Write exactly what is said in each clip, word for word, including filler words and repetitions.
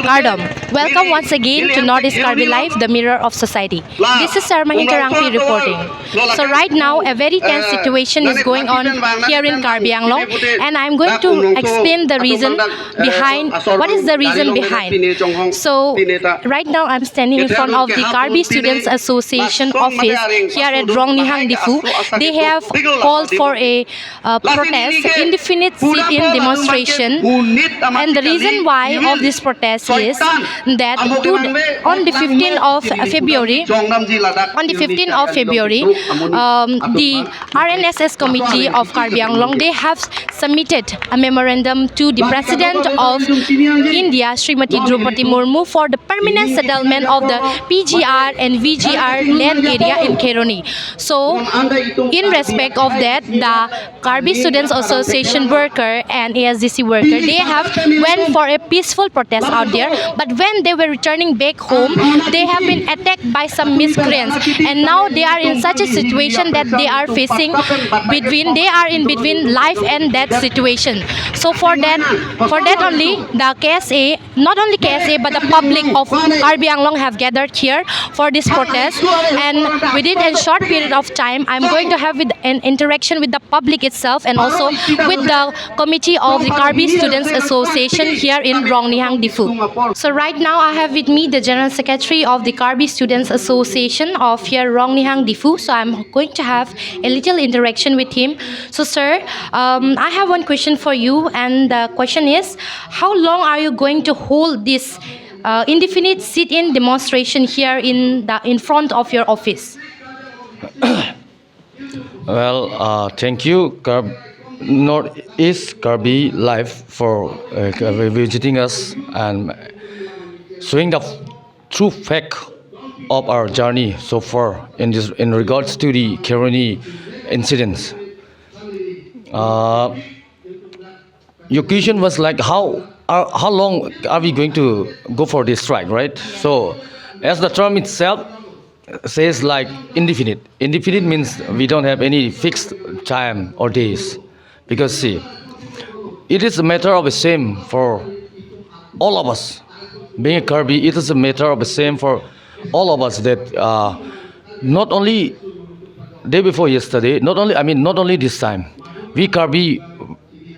Kardom. Welcome once again to Northeast Karbi Live, the mirror of society. This is Sarma Hintarangpi reporting. So right now, a very tense situation is going on here in Karbi Anglong, and I'm going to explain the reason behind, what is the reason behind. So right now, I'm standing in front of the Karbi Students Association office here at Rongnihang Diphu. They have called for a uh, protest, indefinite sit-in demonstration. And the reason why of this protest is that to, on the fifteenth of February, on the fifteenth of February, um, the R N S S committee of Karbi Anglong, they have submitted a memorandum to the President of India, Srimati Droupadi Murmu, for the permanent settlement of the P G R and V G R land area in Kheroni. So, in respect of that, the Karbi Students Association worker and A S D C worker, they have went for a peaceful protest out there. But when they were returning back home, they have been attacked by some miscreants, and now they are in such a situation that they are facing between, they are in between life and death situation. So for that, for that only, the K S A, not only K S A but the public of Karbi Anglong have gathered here for this protest, and within a short period of time, I'm going to have with an interaction with the public itself and also with the committee of the Karbi Students Association here in Rongnihang Diphu. So right now I have with me the General Secretary of the Karbi Students Association of here Rongnihang Diphu. So I'm going to have a little interaction with him. So sir, um, I have one question for you, and the question is, how long are you going to hold this uh, indefinite sit-in demonstration here in the in front of your office? Well, uh, thank you, Kar- Northeast Karbi Live, for uh, visiting us and showing the true fact of our journey so far in this in regards to the Kheroni incidents. Uh, your question was like how are, how long are we going to go for this strike, right? So, as the term itself says, like, indefinite. Indefinite means we don't have any fixed time or days, because see, it is a matter of the same for all of us. Being a Karbi, it is a matter of the same for all of us that uh, not only day before yesterday, not only I mean not only this time, we Karbi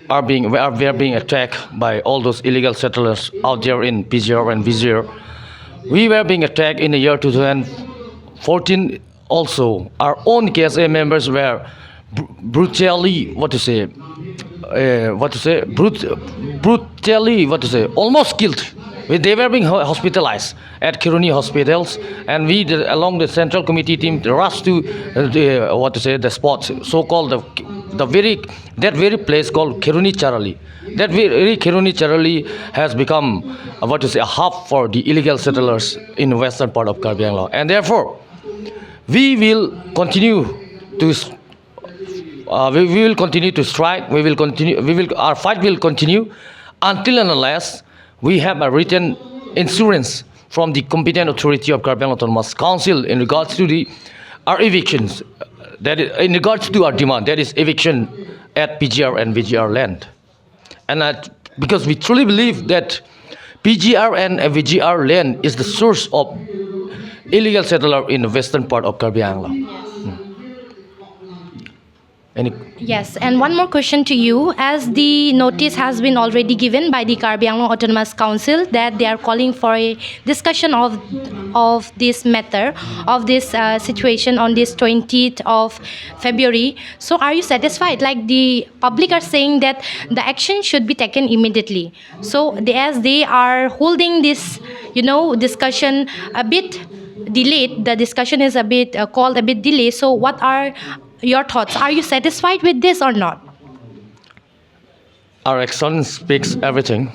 are being we are, we are being attacked by all those illegal settlers out there in P G R and V G R. We were being attacked in the year two thousand fourteen also. Our own K S A members were br- brutally, what to say, uh, what to say, brut- brutally, what to say, almost killed. We- They were being ho- hospitalized at Kheroni hospitals, and we, the, along the central committee team, rushed to uh, the, what to say, the spot, so-called the the very that very place called Kheroni Charali. That very Kheroni Charali has become uh, what to say, a hub for the illegal settlers in western part of Karbi Anglong, and therefore we will continue to s- uh, we, we will continue to strike. We will continue. We will our fight will continue until and unless we have a written insurance from the competent authority of Karbi Anglong Autonomous Council in regards to the our evictions. That is, in regards to our demand, that is eviction at P G R and V G R land. And uh, because we truly believe that P G R and V G R land is the source of illegal settler in the western part of Karbi Anglong. Hmm. Any Yes, and one more question to you. As the notice has been already given by the Karbi Anglong Autonomous Council that they are calling for a discussion of of this matter, of this uh, situation on this twentieth of February. So, are you satisfied? Like, the public are saying that the action should be taken immediately. So, they, as they are holding this, you know, discussion a bit delayed, the discussion is a bit uh, called a bit delayed. So, what are your thoughts? Are you satisfied with this or not? Our action speaks everything.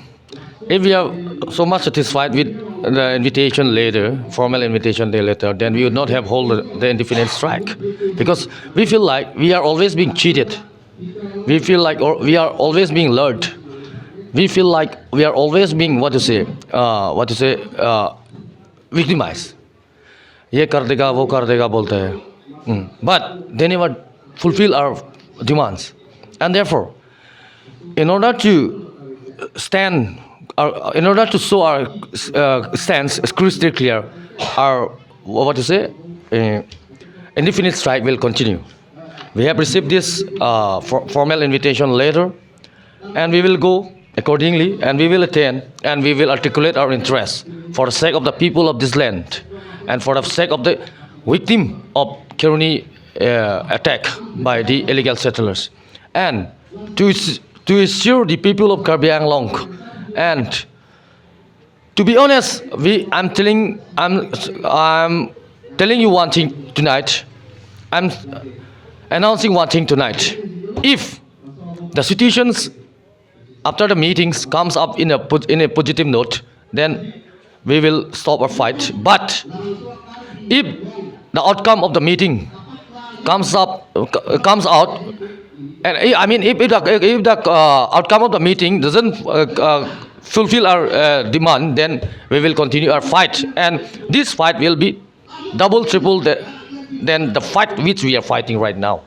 If we are so much satisfied with the invitation letter, formal invitation letter, then we would not have hold the, the indefinite strike, because we feel like we are always being cheated. We feel like or we are always being lured. We feel like we are always being, what to say, uh, what to say, uh, victimized. ये कर देगा, वो कर देगा बोलते हैं. Hmm. But they never fulfill our demands. And therefore, in order to stand our, in order to show our uh, stance crystal clear, our, what to say, uh, indefinite strike will continue. We have received this uh, for, formal invitation letter, and we will go accordingly, and we will attend, and we will articulate our interests for the sake of the people of this land, and for the sake of the victim of Kheroni uh, attack by the illegal settlers, and to s- to assure the people of Karbi Anglong, and to be honest, we I'm telling I'm I'm telling you one thing tonight. I'm announcing one thing tonight. If the situations after the meetings comes up in a po- in a positive note, then we will stop our fight. But if the outcome of the meeting comes up uh, comes out, and I I mean, if, if the, if the uh, outcome of the meeting doesn't uh, uh, fulfill our uh, demand, then we will continue our fight, and this fight will be double, triple the, than the fight which we are fighting right now.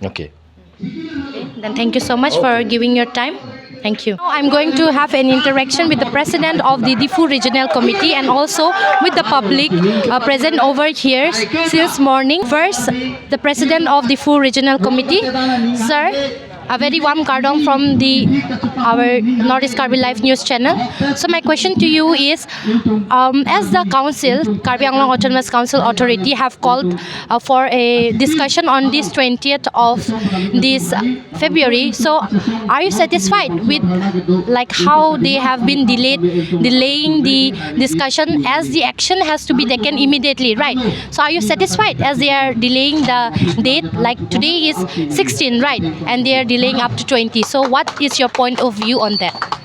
Okay. Then thank you so much for giving your time. Thank you. Now I'm going to have an interaction with the president of the Diphu Regional Committee and also with the public uh, present over here since morning. First, the president of Diphu Regional Committee, sir. A very warm kardom from the our Northeast Karbi Live News channel. So my question to you is, um, as the council, Karbi Anglong Autonomous Council Authority have called uh, for a discussion on this twentieth of this February. So are you satisfied with, like, how they have been delayed, delaying the discussion, as the action has to be taken immediately, right? So are you satisfied as they are delaying the date? Like, today is sixteen, right? And they are delaying up to twenty. So what is your point of view on that?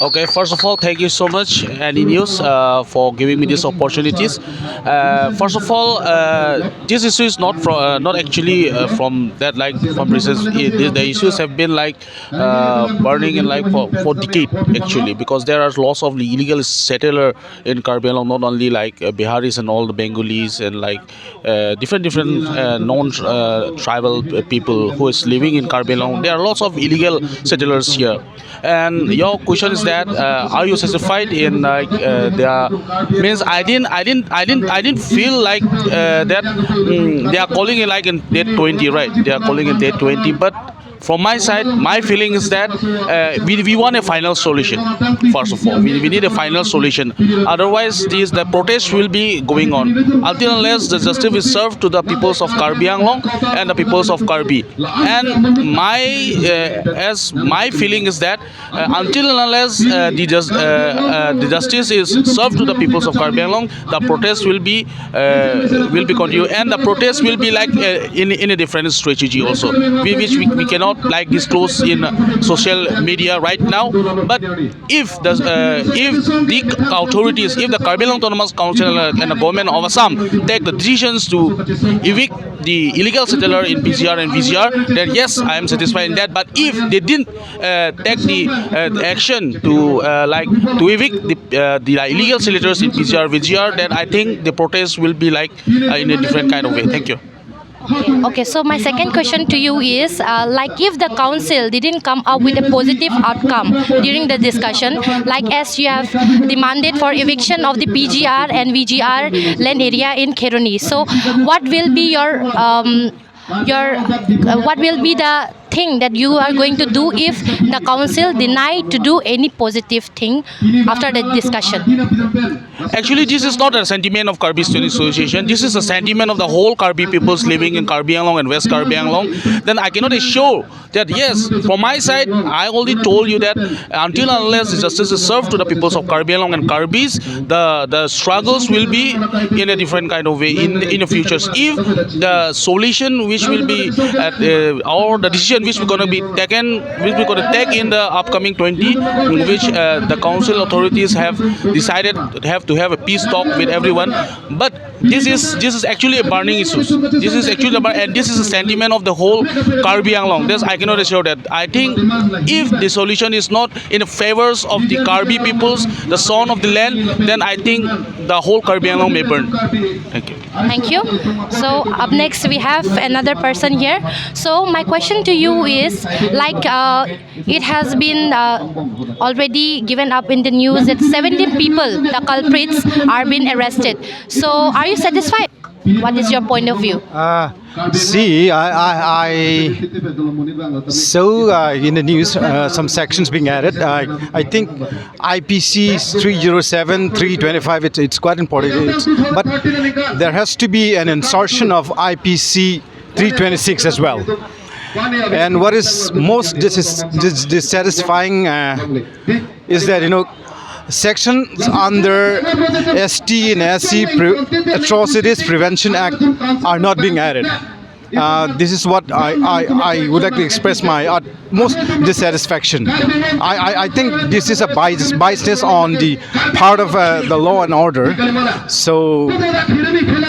Okay, first of all, thank you so much, Any News, uh, for giving me these opportunities. Uh, first of all, uh, this issue is not from uh, not actually uh, from that, like, from recent. It, the, the issues have been, like, uh, burning in, like, for, for decade, actually, because there are lots of illegal settler in Karbi Anglong, not only, like, uh, Biharis and all the Bengalis and, like, uh, different different uh, non uh, tribal people who is living in Karbi Anglong. There are lots of illegal settlers here. And your question is that uh, are you satisfied in, like, uh, their means? I didn't, I didn't, I didn't, I didn't feel like uh, that mm, they are calling it, like, in date twenty, right? They are calling it date twenty, but from my side, my feeling is that uh, we, we want a final solution. First of all, we, we need a final solution. Otherwise, this the protest will be going on. Until unless the justice is served to the peoples of Karbi Anglong and the peoples of Karbi. And my uh, as my feeling is that uh, until and unless uh, the, just, uh, uh, the justice is served to the peoples of Karbi Anglong, the protest will be uh, will be continued, and the protest will be, like, uh, in in a different strategy also, we, which we, we cannot, like, disclose in uh, social media right now. But if the uh, if the authorities, if the Karbi Anglong Autonomous Council uh, and the government of Assam take the decisions to evict the illegal settler in P G R and V G R, then yes, I am satisfied in that. But if they didn't uh, take the uh, action to uh, like to evict the uh, the illegal settlers in P G R V G R, then I think the protest will be, like, uh, in a different kind of way. Thank you. Okay, so my second question to you is uh, like, if the council didn't come up with a positive outcome during the discussion, like as you have demanded for eviction of the P G R and V G R land area in Kheroni, so what will be your um, your uh, what will be the thing that you are going to do if the council deny to do any positive thing after the discussion? Actually, this is not a sentiment of Karbi Student Association. This is a sentiment of the whole Karbi peoples living in Karbi Anglong and West Karbi Anglong. Then I cannot assure that, yes, from my side, I already told you that until unless justice is served to the peoples of Karbi Anglong and Karbis, the, the struggles will be in a different kind of way in, in the futures. If the solution which will be at, uh, or the decision which we're going to be taken, which we're going to take in the upcoming twenty, which uh, the council authorities have decided have to have a peace talk with everyone. But this is this is actually a burning issue. This is actually a bur- and this is a sentiment of the whole Karbi Anglong. This I cannot assure that. I think if the solution is not in the favors of the Karbi peoples, the son of the land, then I think The whole Karbi Anglong may burn. Thank you. Thank you. So up next we have another person here. So my question to you is, like, uh, it has been uh, already given up in the news that seventeen people, the culprits, are being arrested. So are you satisfied? What is your point of view? Uh, see, I, I, I saw uh, in the news uh, some sections being added. I, I think I P C three zero seven, three twenty-five, it's, it's quite important. It's, but there has to be an insertion of I P C three twenty-six as well. And what is most dis- dis- dissatisfying uh, is that, you know, sections under S T and S C Pre- Atrocities Prevention Act are not being added. Uh, this is what I, I, I would like to express my utmost dissatisfaction. I, I, I think this is a bias, biasness on the part of uh, the law and order. So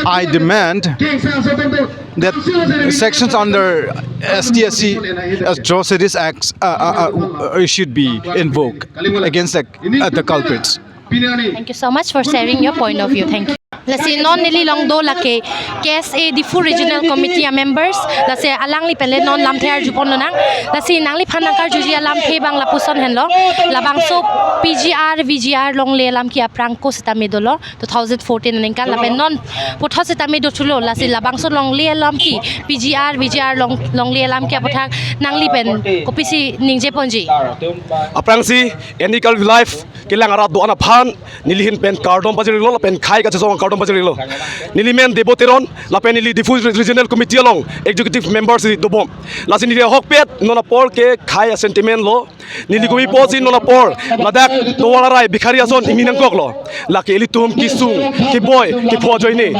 I demand that sections under S T S C Atrocities Acts uh, uh, uh, should be invoked against the, uh, the culprits. Thank you so much for sharing your point of view. Thank you. Lasi non neli along do lake K S A Diphu Regional Committee a members, lasi alangli pen le non lamthe arjupon lonang. Lasi nangliphan nangkarjuji alamthe abang lapuson henlo. Labangso P G R V G R longle alam ke aphrang ko sitame dolo two thousand fourteen aningkan lapen non puthot sitame dothulo. Lasi labangso longle alam ke P G R V G R long longle alam ke aputhak nangli pen kopisi ningje ponji? Aphrangsi Any Karbi Live kelang arat do-an aphan neli ahin pen kardom pajirlo lapen khei kachesong kardom pajirlo. Neli men Debo Teron lapen neli Diphu Regional Committee along Executive Member si dobom. Lasi neli ahokpet non apor ke khei a sentiment lo. Neli kopi apotsi non apor ladak tovar arai bikhari ason ingni nangkoklo. Lake ilitum kesung, keboi, kepho ajoine.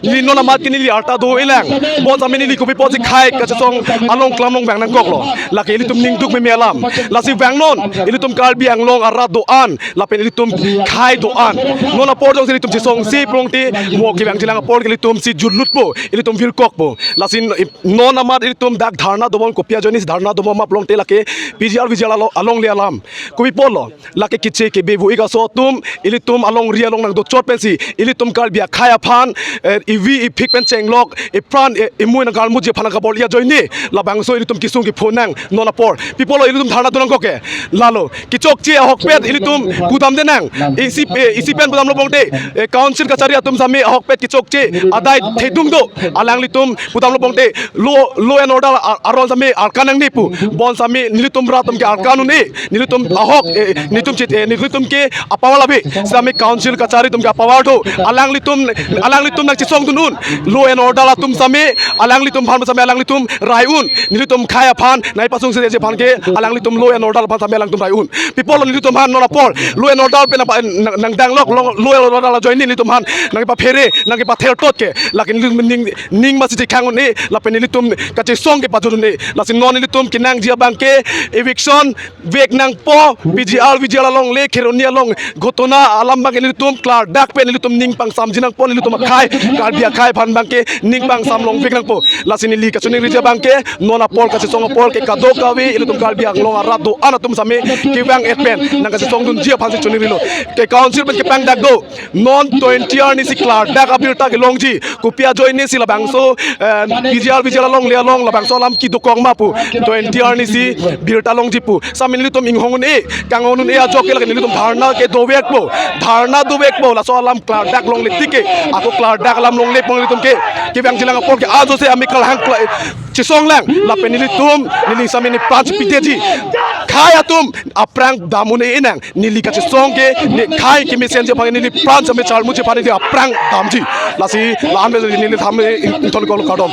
Neli non amat ke neli arta do-elang. Bonsitame neli kopi apotsi khei kachesong along klam along vang nangkoklo. Lake ilitum ningduk meme alam. Lasi vangnon, ilitum Karbi Anglong arat do-an lapen ilitum khei do-an. Non apor jongsi ilitum chesongse pulote mo kevangjilang apor ke ilitum si jutlutpo, ilitum virkokpo. Lasi non amat ilitum dak dharna dobom, kopi ajoine si dharna dobom ma pulote lake P G R V G R along, alongle alam. Kopi apotlo, lake keche kebe vo-ik aso atum ilitum alongri along nangdochot pensi ilitum Karbi akhei aphan eh, ivi iphik pen chenglok, ipran eh, imui nangkarmuji aphan nangkabor-i ajoine labangso ilitum kesung kepho nang non apor. Pi apotlo ilitum dharna do nangkok ke? Lalo kechokche ahokpet ilitum pudamde nang. Isi eh, isi pen pudamlo pulote eh, council kachari atum sitame ahokpet kechokche adai thedung do. Alanglitum pudamlo pulote law, law and order a- aron sitame arkan nangne pu. Bonsitame nelitum rat atum ke arkan un-e, nelitum ahok eh, nelitum chit eh, nelitum ke apower ave. Sitame council kachari atum ke apower do. Alanglitum, alanglitum nangchesongdun un. Law and order atum sitame alanglitum aphan sitame alanglitum rai un. Nelitum khei aphan nangpasungse aphan ke alanglitum law and order aphan sitame alanglitum rai un. Pi apotlo nelitum aphan non apor law and order pen apa nang- nangdanglok law law and order ajoine nelitum aphan nangpaphere nangpather tot ke. Lake nelitum ning ning masi chekhang un-e lapen nelitum kachesong kepajut un-e. Lasi non nelitum kenangji abang ke eviction vek nangpo, P G R V G R alongle Kheroni along ghotona alam abang ke nelitum klardak pen nelitum ning pangsamji nangpo, nelitum akhei Karbi akhei aphan abang ke ning pangsam longvek nangpo. Lasi neli kachiningriji abang ke non apor kachesong apor ke kadokave ilitum Karbi Anglong arat do-an atum sitame kevang-et pen nangkachesongdunji aphansi chiningrilo. Ke council pen kepangdak do. Non twenty arni si klardak abirta kelongji. Kopi ajoine si labangso eh, P G R V G R alongle along labangso alam kedokok ma pu. Twenty arni si birta longji pu. Sitame nelitum inghong un-e, kanghon un-e ajok ke lake nelitum dharna ke dovekpo. Dharna dovekpo. Laso alam klardak longle tik ke. Ako klardak alam longle pulote nelitum ke kevangjilang apor ke ajo se ami kalhang kla- chesonglang. Lapen nelitum neli sitame neli pran si pidetji. Khei atum aphrang dam un-e nang. Neli kachesong ke ne khei kemesenji aphan neli pran sitame charmuji aphan neli aphrang damji. Lasi la-an pen neli tham ingthon kok kardom.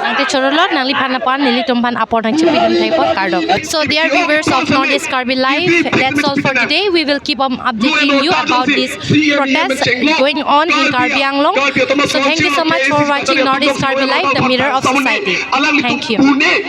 Nangte chorolo, nangliphan aphan nelitum aphan apor nangchipidun thai apot kardom. So dear viewers of Northeast Karbi Live, that's all for today. We will keep on updating you about this protest going on in Karbi Anglong. So thank you so much for watching Northeast Karbi Live, the mirror of society. Thank you.